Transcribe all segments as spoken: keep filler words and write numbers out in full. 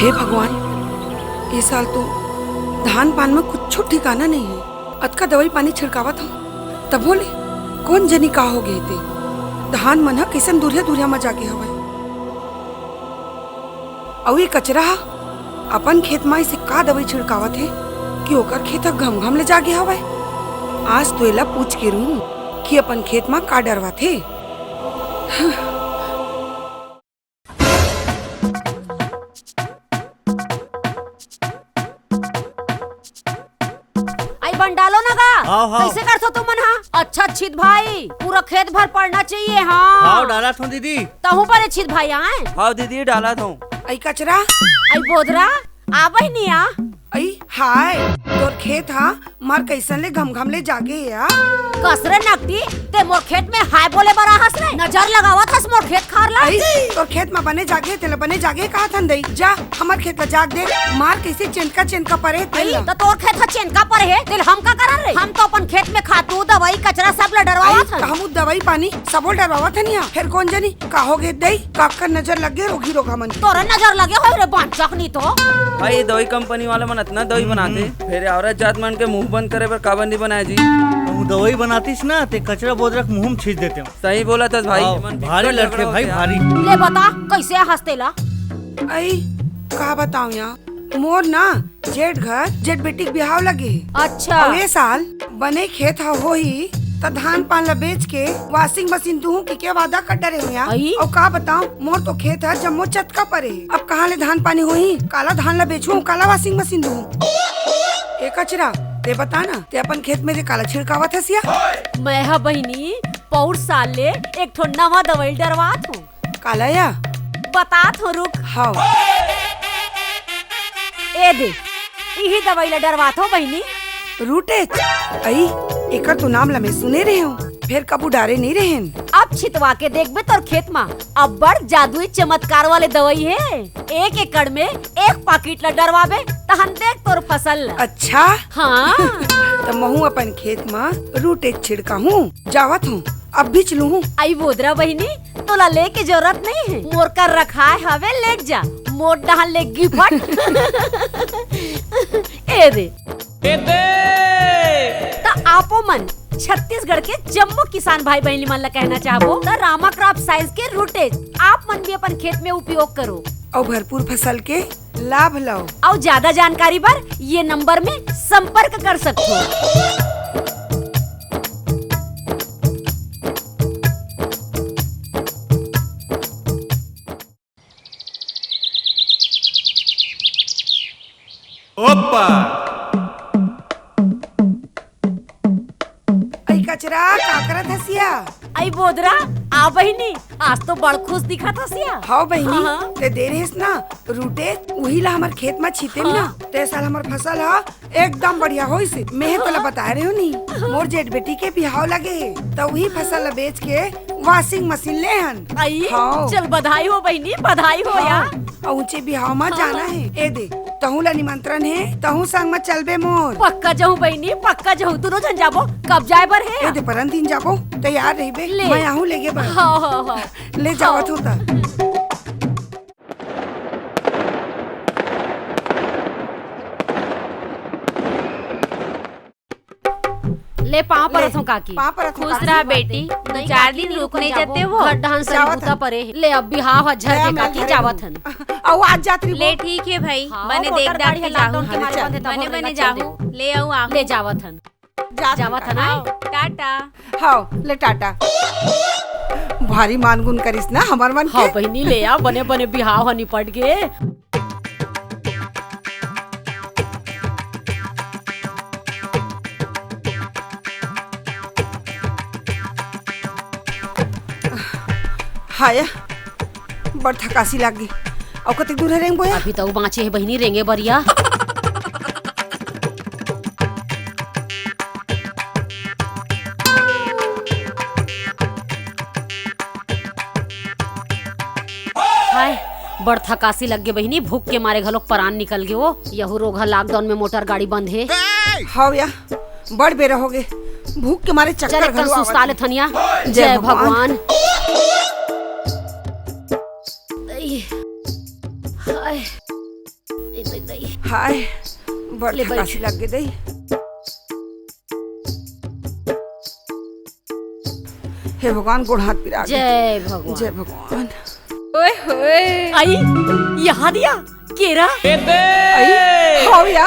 हे भगवान, ये साल तो धान पान में कुछ ठिकाना नहीं है। अतका दवाई पानी छिड़कावत हूँ, तभो ले कोन जनी का हो गए ते। धान मन ह कइसन दुरिया दुरिया म जागे हवय। अउ ये कचरा ह अपन खेत म इसे का दवाई छिड़कावत हे कि ओकर खेत ह घमघम ले जागे हवय। आज तो एला पूछ के रहूं कि अपन खेत म का डरवाथे। आई बन डालो ना गा। हाव, हाव। कैसे करथो तुमन हा? अच्छा छित भाई, पूरा खेत भर पड़ना चाहिए। हाँ, हाव, डालत हूँ दीदी। तहूँ बने छित भाई आए। हाव दीदी, डालत हूँ। आई कचरा, आई बोदरा, आ बहिनी आ। आई हाय, तोर खेत हा मार कैसन ले घमघम ले जागे हे या। कसरे नकटी, ते मोर खेत में हाय बोले बर आहस रे। नजर लगावत हस मोर खेत खार ला। आई, तोर खेत में बने जागे, तेला बने जागे कहा थन दई। जा, हमर खेत ला जाग दे। मार कैसे चेंदका चेंदका परे हे तेन आई, ला। त तोर खेत ह चेंदका परे हे, तेल हम का करन रे? हम तो अपन खेत में खातू, दवाई, कचरा सब ला डरवावत आई, हन। त हमू दवाई पानी सबो डरवावत हन या। फिर कोन जनी का हो गे दई, काकर नजर लग गे रोगी रोगा मन। तोरा नजर लगे होय रे बांचक नी तो। भाई, दवाई कंपनी वाला मन अतना दवाई बनाथे, फिर औरत जात मन के मुंह बंद करे बर काबर नहीं बनाए जी? कहूँ दवाई बनातीस ना, ते कचरा बोदरा के मुंह में छींच देते हो। सही बोला थस भाई, हाँ, मन भारी बिकट लड़थे झगड़ा भाई, होथे यार। भारी। ले बता, कैसे हंसते ला? आई, का बताऊं यार, मोर ना जेठ घर जेठ बेटी के बिहाव लगे हे। अच्छा। अउ ए साल बने खेत ह होही, त धान पान ला बेच के washing machine दुहूं कहिके वादा कर डरे हूं यार। अई? अउ का बताऊं, मोर तो खेत ह जम्मो चतका परे हे। अब कहाँ ले धान पानी होही? काला धान ला बेचहूं, काला washing machine दुहूं? ए कचरा, ते बता ना, ते अपन खेत में रे काला छिड़कावत हस या? मैं ह बहिनी, पौर साल ले एक ठो नवा दवाई डरवात हूँ। काला या? बतात हो, रुक। हाव। ए दे, इही दवाई ला डरवात हो बहिनी। रूटेच? अई, एकर तो नाम ला मैं सुने रहे हूँ, फेर कबू डारे नहीं रहेन। अब छितवा के देखबे तोर खेत मा, अब्बड़ जादुई चमत्कार वाले दवाई हे। एक एकड़ में एक पाकिट ला डरवाबे, तहन देख तोर फसल ला। अच्छा? हाँ। त महू अपन खेत मा रूटेच छिड़का हूँ, जावत हूँ। अभी चलूं हूँ। आई बोदरा बहिनी, तोला लेके जरूरत नहीं हे, मोर कर रखाए हवे, लेके जा, मोर डहान ले गिफट। ए दे। ए दे। त आपो मन छत्तीसगढ़ के जम्मो किसान भाई बहिनी मन ला कहना चाहबो, त रामा क्रॉप साइंस के रूटेज आप मन भी अपन खेत में उपयोग करो। अउ भरपूर फसल के लाभ लव। अउ ज्यादा जानकारी बर ये नंबर में संपर्क कर सकथो। ओप्पा। अई कचरा, का करत हस या? अई बोदरा, आ बहिनी, आज तो बड़ खुश दिखत हस या। हव बहिनी, हाँ, हाँ। ते दे रहेस ना रूटेज, उही ला हमर खेत मा छीतेन ना, हाँ। ते साल हमर फसल ह एकदम बढ़िया होइस। मैं तोला बताए रहेंव नी, मोर जेठ बेटी के बिहाव लगे हे, त उही फसल ला बेच के washing machine ले हन। अई, हाँ। चल बधाई हो बहिनी, बधाई हो या। हाँ। अउ ऊंचे बिहाव मा जाना हे। ए दे, तहूं ला निमंत्रण हे, तहूं संग मा चलबे मोर। पक्का जहूं बहिनी, पक्का जहूं, दुनों झन जाबो। कब जाए बर हे? ए दे, परन दिन जाबो, तैयार रहिबे। ले। मैं आहूं लेगे बर। हाँ, हाँ, हाँ। ले जावत हूं त। ले पाँव परत हूँ काकी। पाँव परत हूँ खुश काकी। रहा बेटी, दू चार दिन रुकने जते हो। घर डहन सरी जावत बूता हन। परे हे। ले अब बिहाव ह झर ले के अब काकी घर जावत हन। अउ आज जात रही ले वो। ठीक हे भाई, हाँ, बने देख दाख के जाहू। बने बने जाहू। ले अउ आहू। ले जावत हन। जात जावत हन, आए। टाटा। हाव, ले टाटा। भारी मान गुन करिस ना हमर मन के। हाव बहिनी, ले आ, बने बने बिहाव ह निपट गे। हाय, बड़ थकासी लाग गे। अउ कतेक दूर हे रेंगबो या? अभी तो बाँचे हे बहिनी रेंगे बर या। हाय, बड़ थकासी लग गे बहिनी, भूख के मारे घलोक परान निकल गे वो। यहू रोगहा lockdown में मोटर गाड़ी बंद हे। हव या, बड़ बेरा हो गे, भूख के मारे चक्कर चल, एक कन घलो आवत सुस्ता हे। ले थनिया। जय जय भगवान। भगवान। हाय। आय, बड़ ले थकासी बैठ। लग गे दई। हे भगवान, गोड़ हाथ पिरा गे। जय भगवान। जय भगवान। ओए होए। आई, यहाँ दिया, केरा। आई, खाओ या।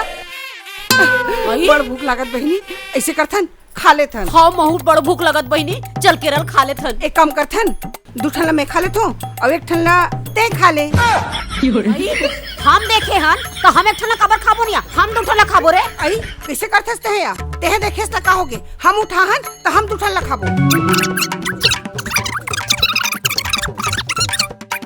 आई। बड़ भूख लागत बहिनी, ऐसे करथन, खा लेथन। खाओ महू, बड़ भूख लागत बहिनी, चल केरा ल खा लेथन। एक काम करथन, दू ठन ला मैं खा लेथों, अउ एक ठन ला ते खा ले। आई, हम देखे हन, त हम एक ठन ला काबर खाबो निया, हम दू ठन ला खाबो रे। आई, कइसे करथस तेहे या? तेहे देखेस त का होगे? हम उठाहन, त हम दू ठन ला खाबो।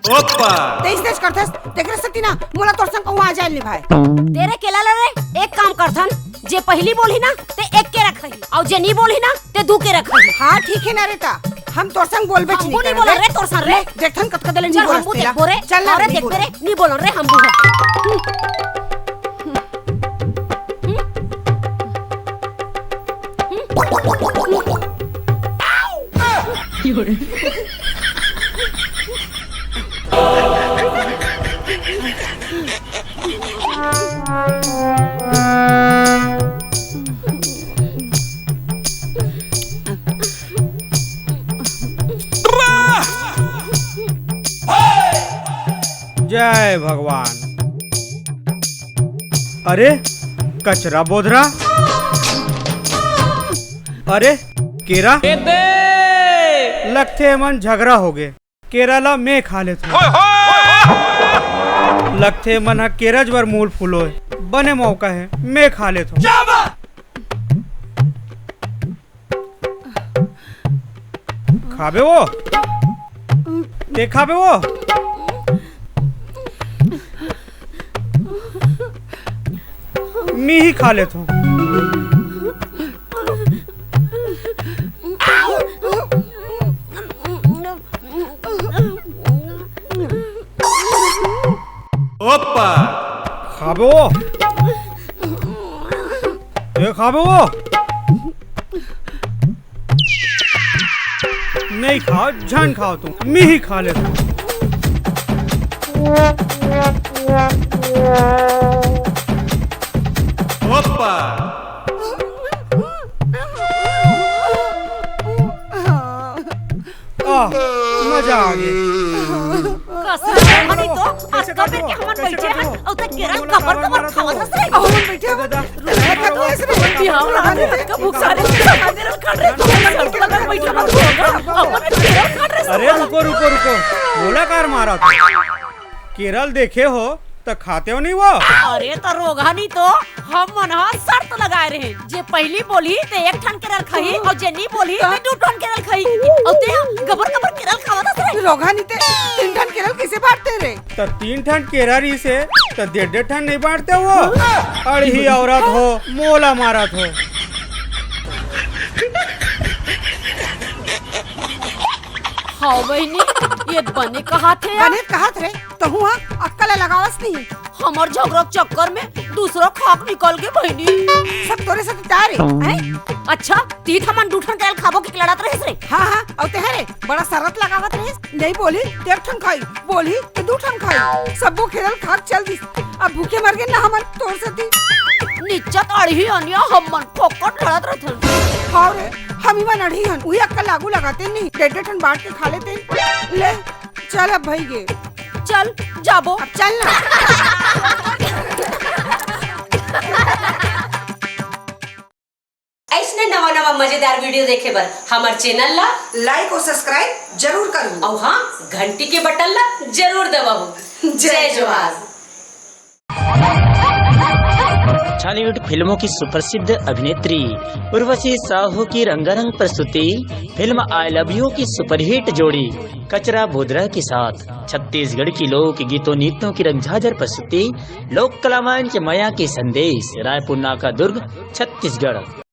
ओप्पा। तेइस तेज करथस, देख रे सतीना, मोला तोर संग कहूँ आ जाए नी भाई। तेरे केला ला रे, एक काम करथन, जे पहिली बोलही ना, ते एक केरा खाही, अउ जे नी बोलही ना, ते दू केरा खाही। हाँ, ठीक हे ना रे ता, हम तोर संग बोलबे हमू नी बोलन रे, तोर संग रे। देखथन कतका दे ले नी बोलस हमू तेला। देखबो रे। चल ना अरे रे, नी देखबे बोलन। रे, नी बोलन रे, हमू ह। जय भगवान। अरे, कचरा बोधरा। अरे, केरा। लगथे एमन झगरा होगे। केरा ला मैं खा लेथों। लगथे एमन ह केराच बर मूल फूलोय। बने मौका हे, मैं खा लेथों। खाबे वो? ते खाबे वो? मी ही खा लेथों। ओप्पा। खाबो। ये खाबो। नहीं खाओ, झन खाओ तुम। मी ही खा लेथों। ओप्पा। आह, मजा आ गे। कसम से हमन तो अतका बेर के हमन बइठे हन, अउ तैं केरा कबर कबर खावत हस रे। अउ हमन बइठे हन। दादा, रुक जा, रुक जा, रुक जा। जी हाँ, हमन अतका भूख से बइठे हन। अरे रुको, रुको, रुको। मोला काबर मारत हो? केरा ल देखे हो, त खाते हो नहीं वो? अरे त रोगहा नी तो, हमन ह शर्त लगाए रहे, जे पहिली बोलही ते एक ठन केरा ल खाही, अउ जे नी बोलही ते दू ठन केरा ल खाही। अउ ते ह गबर गबर केरा ल खावत हस रे। रोगहा नी ते तीन ठन केरा ल कइसे बांटते रे? त तीन ठन केरा रहिसे, त डेढ़ डेढ़ ठन नहीं बांटते वो? अड़ही औरत हो, मोला मारत हो। हाँ बहिनी, ये बने कहाथे यार। बने कहाथे रे, तहूँ ह अक्कल लगावस नहीं। हमर झगरा के चक्कर में दूसरा खाक निकल गे बहिनी। सब तोरे सेती ताय रे, हैं? अच्छा, तीत हमन दू ठन केरा ल खाबो के लड़त रहिस रे। हाँ, हाँ, अउ तेह रे, बड़ा शरत लगावत रहिस, नहीं बोलही, ते एक ठन खाही, बोलही, ते दू ठन खाही। सब्बो केरा ल खाक चल दिस। अब भूखे मर गेन ना हमन तोर सेती। निच्चट अड़ही अनिया हमन फोकट लड़त रहिथन। हाँ रे, हम इमन अड़ही हन, उही अक्कल लागू लगातेन नहीं, डेढ़ डेढ़ ठन बांट के खा लेतेन। ले, चल अब भई गे। चल, जाबो। अब चल ना। अइसने नवा नवा मजेदार video देखे बर हमर channel ला like अउ subscribe जरूर करहू। अउ हाँ, घंटी के button ला जरूर दबाहू। जय जोहार। छॉलीवुड फिल्मों की सुप्रसिद्ध अभिनेत्री उर्वशी साहू की रंगारंग प्रस्तुति फिल्म I Love You की सुपरहिट जोड़ी कचरा बोधरा के साथ छत्तीसगढ़ की लोक गीतों नृत्यों की रंगझाझर प्रस्तुति लोक कला मंच मया के संदेश, रायपुर नाका दुर्ग, छत्तीसगढ़।